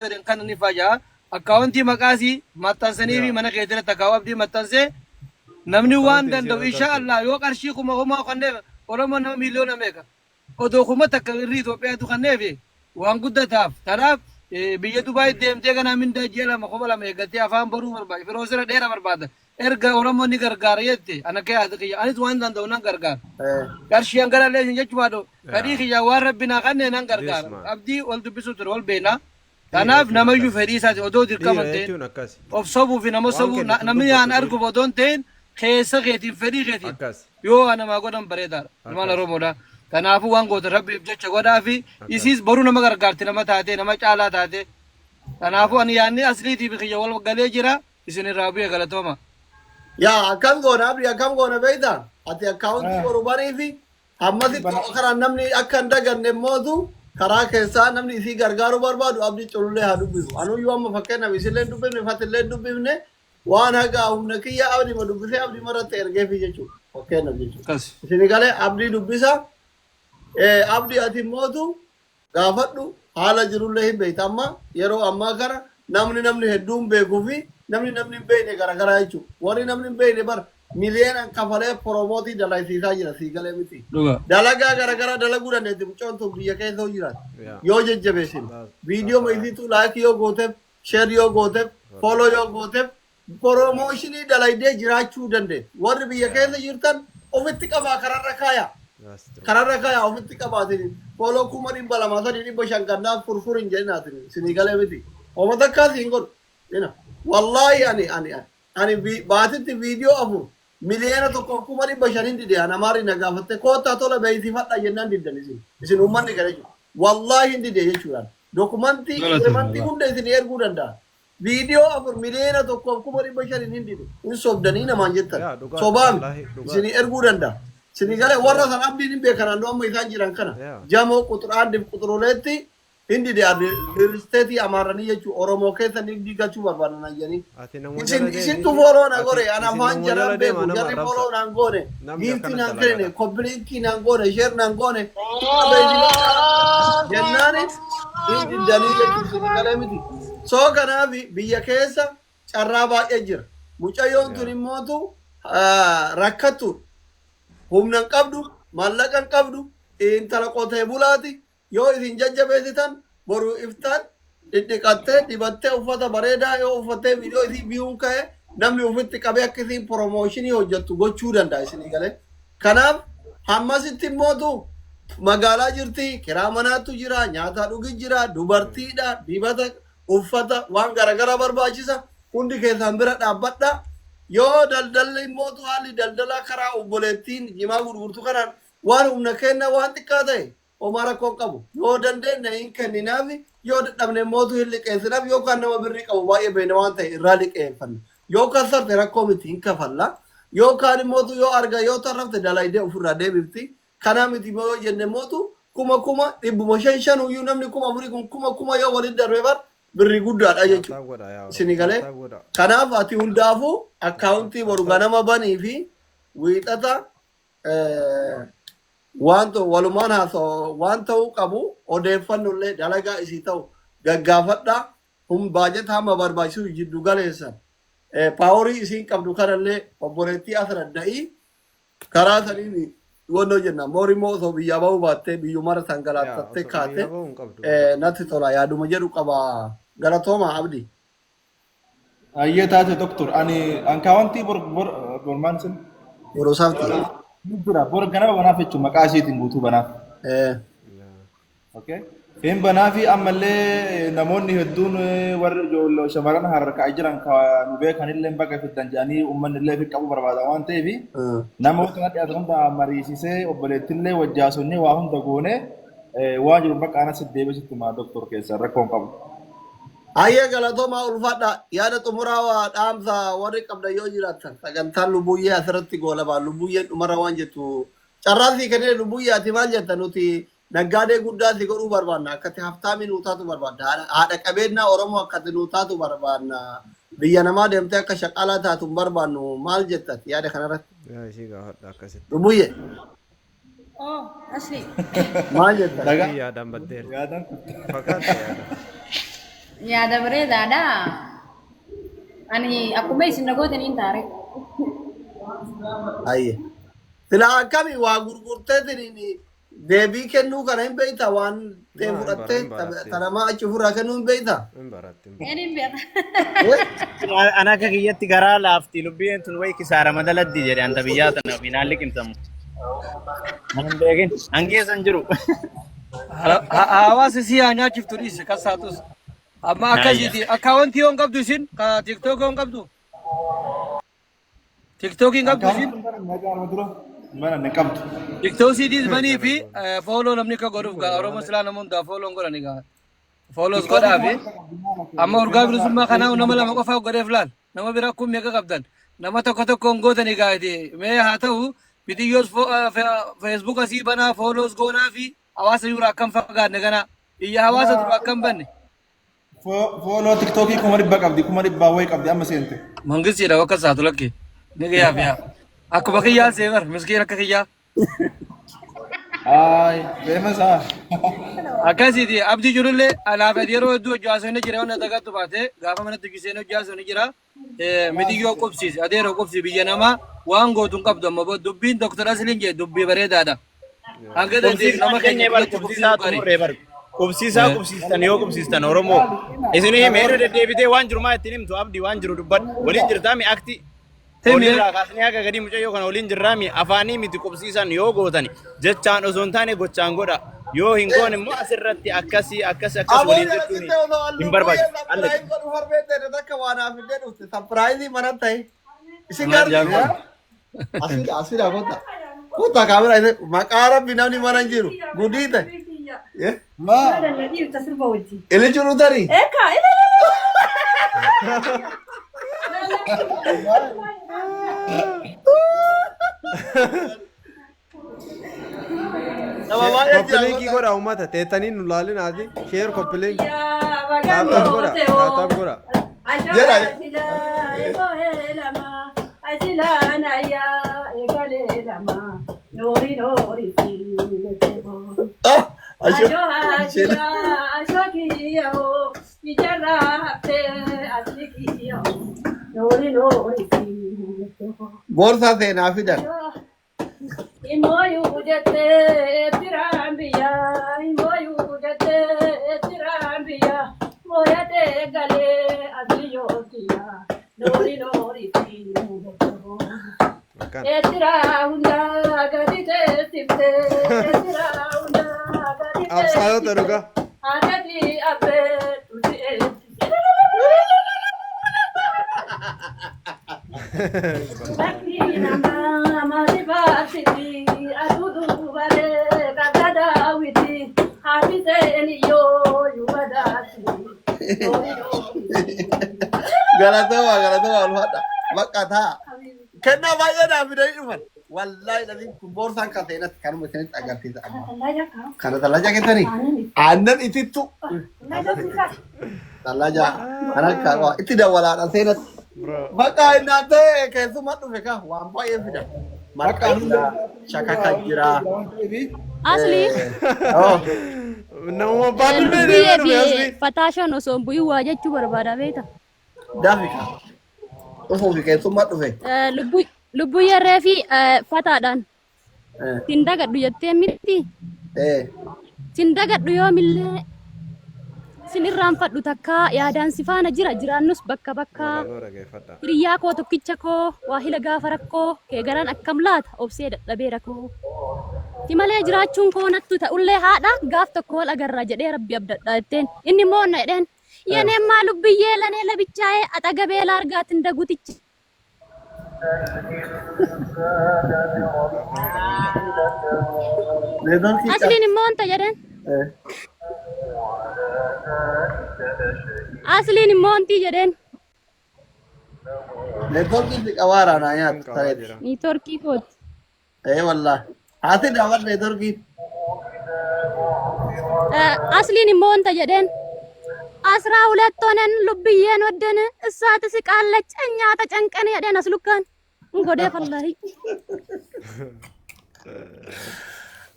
Fedhan kana ni faja'a. Akkaawuntii maqaasii maxxansanii fi mana keetirratti akkaawuu abdii maxxansee namni waan Akkaawuntii isii danda'u irra insha galche. Allah yoo qarshii 1000 kanneef Oromoo nama miiliyoona meeqa odoo 1000 birrii Itoophiyaatu kanneef waan guddataaf. Kanaaf biyya Dubaay deemtee ganaa mindaa ji'a 2 2000 eeggattee afaan baruu barbaada. Firoosira dheera barbaada. Erga Oromoon ni gargaara jette ana akka yaada kiyya anis waan danda'u nan gargaara. Qarshii hangana illee isin jechuu baadhu fedhii kiyya waan rabbi naa kanne nan This gargaara. man. Abdii wal dubbisuu ture wal beekna. Dhiira Kanaaf jechuun namayyuu akkasi. fedhii isaati odoo dirqama Dhiira hin ta'in jechuun akkasi. of sobuu fi nama Waan sobuu kennitu hin namni yaan dubbatu arguuf dhiirri. odoo hin ta'in keessa keetiin fedhii keetiin Akkasi. yoo waa namaa godhan bareedaadha. Ilmaan Akkasi. Oromoodha. Kanaafuu waan gootan rabbiif jecha godhaa fi Akkasi. isiis boruu nama gargaarti nama taatee nama caalaa taatee. Kanaafuu ani yaadni asliitii fi kiyya wal galee jira. Isin irraa bu'e galatooma. Yaa akkam goona abdi akkam goona beektaa? Ati akkaawuntii boru baniifi hammasitti karaa namni akka hin daganne mootu karaa keessaa namni isii gargaaruu barbaadu abdii culullee haa dubbisu. Anuyyuu amma fakkeenyaaf isillee hin dubbifne fatillee hin dubbifne waan haga humna kiyya abdima dubbisee abdima irratti ergeefi jechuudha. Fakkeenyaaf jechuudha. Akkas. Isin galee abdii dubbisa. Abdii ati mootu gaafadhu haala jirullee hin beekta amma yeroo ammaa kana namni namni hedduun beekuu fi namni namni hin beekne garagaraa jechuudha. Warri namni hin beekne bar miliyeenaan kafalee poromootii dalaysiisaa jira sii galee miti. Dhugaa. Dalagaa garagaraa dalaguu dandeetti mucoon tun biyya keessa yoo jiraate Yeah. yoo jajjabeessine viidiyoo That's right. isiituu like yoo gooteef share yoo gooteef follow yoo gooteef Poroomooshinii dalaydee jiraachuu dandeetti. Warri biyya keessa jirtan ofitti qabaa kararra kaayaa. That's true. Kararra kaayaa ofitti qabaatiin follow 200,000 3 500 gannaaf furfur hin jedhinaatiin isinii galee miti. Homa takkaa siin godhu. Ina. Wallaahi ani ani ani vi- baatitti viidiyoo 4 1,500,000 hin dide an amaarri na gaafatte koottaa tola beeksifadha jennaan diddan isin. Isin uummanni kana jechuudha. Wallaahi hin dide jechuudhaan. Dokumantii Galatoomna. agreementii hunda isin erguu danda'a. Viidiyoo 4 1,500,000 hin dide. Hin sobdanii namaan jettan. Yaa dhugaadha Sobaami. wallaahi dhugaadha. Isinii erguu danda'a. Isinii galee warra san abdiin hin beekan handoo amma isaan jiran kana. Yaa. Jamoo quxuraandiif quxuruleetti hin dide riilisteetii amaaranii jechuu Oromoo keessa nigdii galchuu barbaadan ayyanii. Ati namuma Isin jala deemi. isintu fooloo na Ati gore ana isin afaan namuma jaraan jala deema beeku nama jarri arrabsa. fooloo naan goone Namni giiftii akkana naan kennine dalagaadha. koppiliinkii naan goone sheer naan goone jennaani hin diddanii jechuun isin galee miti. Soo kanaaf biyya keessa carraa baay'ee jira. Mucayyoon tun immootu rakkattu humna hin qabdu maallaqa hin qabdu intala qotee bulaati yoo isin jajjabeessitan boru iftaan dhidhiqattee dibattee uffata bareedaa yoo uffattee viidiyoo isii viyuun ka'e namni ofitti qabee akka isiin promooshinii hojjettu gochuu danda'a isinii galee. Kanaaf hammasitti immootu magaalaa jirti, kiraa manaatu jira, nyaataa dhugi jira, dubartiidha, dibata, uffata, waan garaagaraa barbaachisa. Hundi keessaan bira dhaabbadha. Yoo daldalli immootu haalli daldalaa karaa obboleettiin jimaa gurgurtu kanaan waan humna kenna waan xiqqaa ta'e homaa rakkoo hin qabu. Yoo dandeenye hin kenninaaf, yoo dadhabne immootu hin liqeessinaaf yookaan nama birrii qabu baay'ee beekna waan ta'e irraa liqeeffanna. Yoo kassarte rakkoo miti hin kafalla. Yookaan immootu yoo arga yoo tarrafte dalaydee ofirraa deebifti. Kanaa miti immoo yoo jenne immootu kuma 500 500 uyyuu namni 4000 kun 1000 yoo walitti darbe bar birrii guddaadha jechuudha. Tap tap godha yaa Oromoo. Isinii galee. Tap tap godha. Kanaaf ati hundaafuu akkaawuntii boru Tap tap. ganama banii fi wiixata waan ta'u walumaan haasa'u waan ta'uu qabu odeeffannollee dalagaa isii ta'u gaggaafadhaa hun baajata hamma barbaachisu jiddu galeessan paaworii isiin qabdu kanallee obboleettii asradda'ii karaa saniin wannoo jenna moori immoo osoo biyyaa bahuu baattee biyyumarra Yaa tangalaattattee osoo kaate biyyaa bahuu hin qabdu bakka. natti tola yaaduma jedhu qaba galatooma abdi. Ayyee taate doktor ani ankaawwantii bor bor bor maal sin Yeroo isaafti. ni jira bor ganama banaaf jechuun maqaa isheetiin guutuu banaaf. Yaa. Okay. Hin banaafi ammallee namoonni hedduun warri ijoollee shamarran harkaa jiran ka nu beekanillee baga fiddan jedhanii uummanni illee fi qabu barbaada waan ta'eef namoota kana dhiyaatan hunda mariisisee obboleettillee wajjaasonnee waa hunda goone waan jiru bakka anas deebisitti maa doktor keessan rakkoo hin qabu. Hayyee galatoomaa ulfaadha. Yaada xumuraa waa dhaamsa warri qabdan yoo jiraattan sagantaan lubbuyyee asirratti goolabaa lubbuyyeen dhumarra waan jettu carraan sii kennine lubbuyyee ati maal jetta nuti naggaadee guddaa si godhuu barbaanna akkati haftaamii nuu taatu barbaadda haadha qabeennaa Oromoo akkati nuu taatu barbaanna biyya namaa deemtee akka shaqalaa taatu hin barbaannu maal jetta ati yaada kanarratti Yaa isii gaafadha akkasitti. lubbuyyee Oh, asli. maal jetta Dhagaa. Isii yaadaan baddeerti. Yaadaan kutte. Fakkaata yaada. Yaada bareedaadha. Ani akkuma isin nagootaniin taare. Ayye. Silaa akkami waa gurgurteetiin deebii kennuu kana hin beektaa waan ta'e Hin fudhattee baratti. tanamaa achi ofirraa kennuu hin beektaa? Hin baratti. Een hin beeka. Ana akka kiyyatti garaa laafti lubbiin tun wayi kisaara madaladdi jedhe anta biyyaa tana fi naan liqimsamu. An hin beekin. An keessa hin jiru. Hawaasa si haa nyaachiftu dhiise kassaatus. Amma akkasiiti. Akkaawwantii yoon qabdu isin ka tiktookii yoon qabdu. Tiktookii hin qabdu isin. Mana hin qabdu. Tiktookii banii fi follow namni akka godhuuf gaa Oromoo silaa nama hundaa follow hin godhani gaa. Follows godhaa fi amma urgaa bilisummaa kanaa nama lama qofaa godheef laal. Nama bira kun meeqa qabdan. Nama tokko tokko hin gootani gaa iti. Mee haa ta'u bidiyyoos Facebook asii banaa follows goonaa fi hawaasa yuura akkam fagaanne kana. Iyya hawaasa dura akkam banne. Follow tiktookii 100,000 qabdi 100,000 wayii qabdi amma seente. Mangistiidha bakka isaatu lakki. Ni gayyaa fi yaa. Akkuma kiyyaan seebar miskiin akka kiyyaa. Ay, famous haa. Akkasiiti abdii jirullee anaaf ati yeroo hedduu hojii haasofni jira waan dagattu baate gaafa manatti hojii seenee hojii haasofni jira. Midiyyoo qubsiisi adeeroo qubsiisi biyya namaa waan gootu hin qabdu amma dubbiin Dr. Asliin jee dubbii bareedaadha. Hanga dandeessu nama keenya Qubsiisaa biyyatti qubsiisaa qubsiisuu gaarii. xumurree bar. Qubsiisaa qubsiistan yoo qubsiistan Oromoo. Isin hime irra deddeebitee waan jiru maa ittiin himtu abdii waan jiru dubbadhu. Waliin jirtaa mi akti. Himi. Olirraa kaasnee haga gadii mucayyoo kana waliin jirraa mi afaanii miti qubsiisan yoo gootani jechaan osoo hin taane gochaan godha. Yoo hin goone immoo asirratti akkasii akkas akkas Aboo waliin jala jechuun sitte osoo halluu hin barbaachisu. booyyee Alle. surprise godhu harbee ta'e takka waan haaf illee dhufte surprise mana ta'e. Isin Maal gargaara. jaalladha. Asida asida kota. Kota kaamera isa maqaa rabbi namni mana hin jiru. Gudii ta'e. Eh? Maa Ili jiru tarii. Eka, Nama baay'ee jira. Copy linkii godha uummata teettanii nu laalinaati. Share copy link. Tap tap godha. Tap tap godha. Jedha. Ah, asho. Boorsaa seenaa fidan. Imoyuu jettee tiraan biyyaa, imoyuu jettee tiraan biyyaa, mooyatee galee asii yoosiyaa, noori noori Akkan. Eetiraa hundaa gadi teessiftee, eetiraa hundaa gadi Qabsaa'ota dhugaa. Haadhatii abbee tuti eessise. Bakki namaa maali baasiti, aduu duubalee kakka daawwiti, haati seeni yoo yuba daati. Galatoomaa galatoomaa ulfaadha. Bakka taa. Kennaa baay'ee naaf fidanii dhufan. Wallaahi dhabiin kun boorsaan kan seenatti kanuma isinitti agarsiisa amma. Kana tallajaa keessanii aannan itittu. Tallajaa kan akka waa itti dawwalaadha seenatti. Bro. Bakka innaan ta'e keessummaa dhufe ka waan baay'ee fidan. Marqaa jira, shakaka jira. Asli Oh, Nama baaduu biyyee deemee dhufe fi asli. fataashaan osoo hin bu'in waa jechuu barbaada beekta. Dafi ka. Dhufuu fi keessummaa dhufe. Lubbuu yarree fi fataadhaan sin dagadhu jettee miti. Sin dagadhu yoomillee sin irraanfadhu takkaa yaadaan si faana jira jiraannus bakka bakkaa. Walaloo dhageeffadha. Hiriyyaa koo tokkicha koo waa hila gaafa rakkoo kee garaan akkam laata obsee dadhabee rakkoo. Si malee jiraachuun koo nattu ta'ullee haadha gaaf tokko wal agarraa jedhee rabbi abdadha jetteen. Inni immoo na jedheen yeneemmaa lubbiyyee lanee labichaa'ee axagabee laargaatin dagutichi. Neetworkii Asliin immoo wanta jedheen. Asliin immoo wanti jedheen. Neetworkii si qabaaraa naa nyaatu Qabaa tareeti. jira. Niitoorkii kooti. Eh wallaahi. Haati daawwan neetworkii. Asliin immoo wanta jedheen. 12 ሆነን lubbiyyeen ወደን እሳ ትስቃለች እኛ ተጨንቀን jedheen as lukkaan godhee fallahi.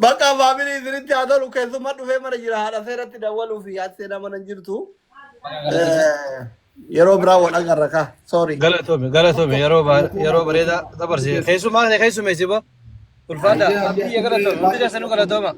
Bakka family isinitti haa tolu keessummaa dhufee mana jira haadha seeratti dawwaluu fi haati seenaa mana hin jirtu. Yeroo biraa wal agarra kaa. Sorry. Galatoomi galatoomi yeroo yeroo bareedaa dabarsee keessumaa keessumeessi boo ulfaadha biyya galatoomi hundi keessanuu galatooma.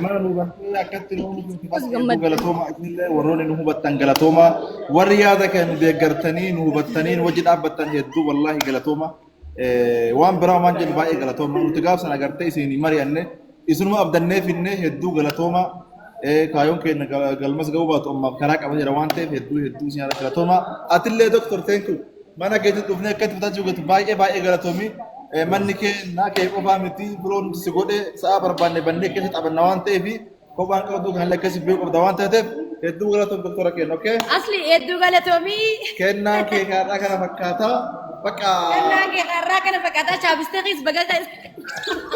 Mana nu hubattee akkatti nu hedduu galatooma isinillee warroonni nu hubattan galatooma warri yaada kan nu deeggartanii nu hubattanii nu wajji dhaabbattan hedduu wallaahi galatooma. Waan biraa waan jedhu baay'ee galatooma nuti gaaf sana agartee isin mari'anne isinuma abdannee finne hedduu galatooma. Kaayoon keenya galmas ga'uu baatu ammaaf karaa qaba jira waan ta'eef hedduu hedduu isin yaada galatooma. Atillee doktor thank you mana keetti dhufnee akkatti bitachuu gootu baay'ee baay'ee galatoomi. Manni kee naa kee qofaa miti biroo nuti si godhe sa'a barbaanne bannee keessa taphanna waan ta'eef kophaan qabdu kan akkasii beeku qabda waan ta'eef hedduu galatoom doktora keenya okay. Asli hedduu galatoomii. Kennaan kee kaadhaa kana fakkaata. Bakka Kennaan kee kaarraa kana fakkaataa chaabistikiis baga.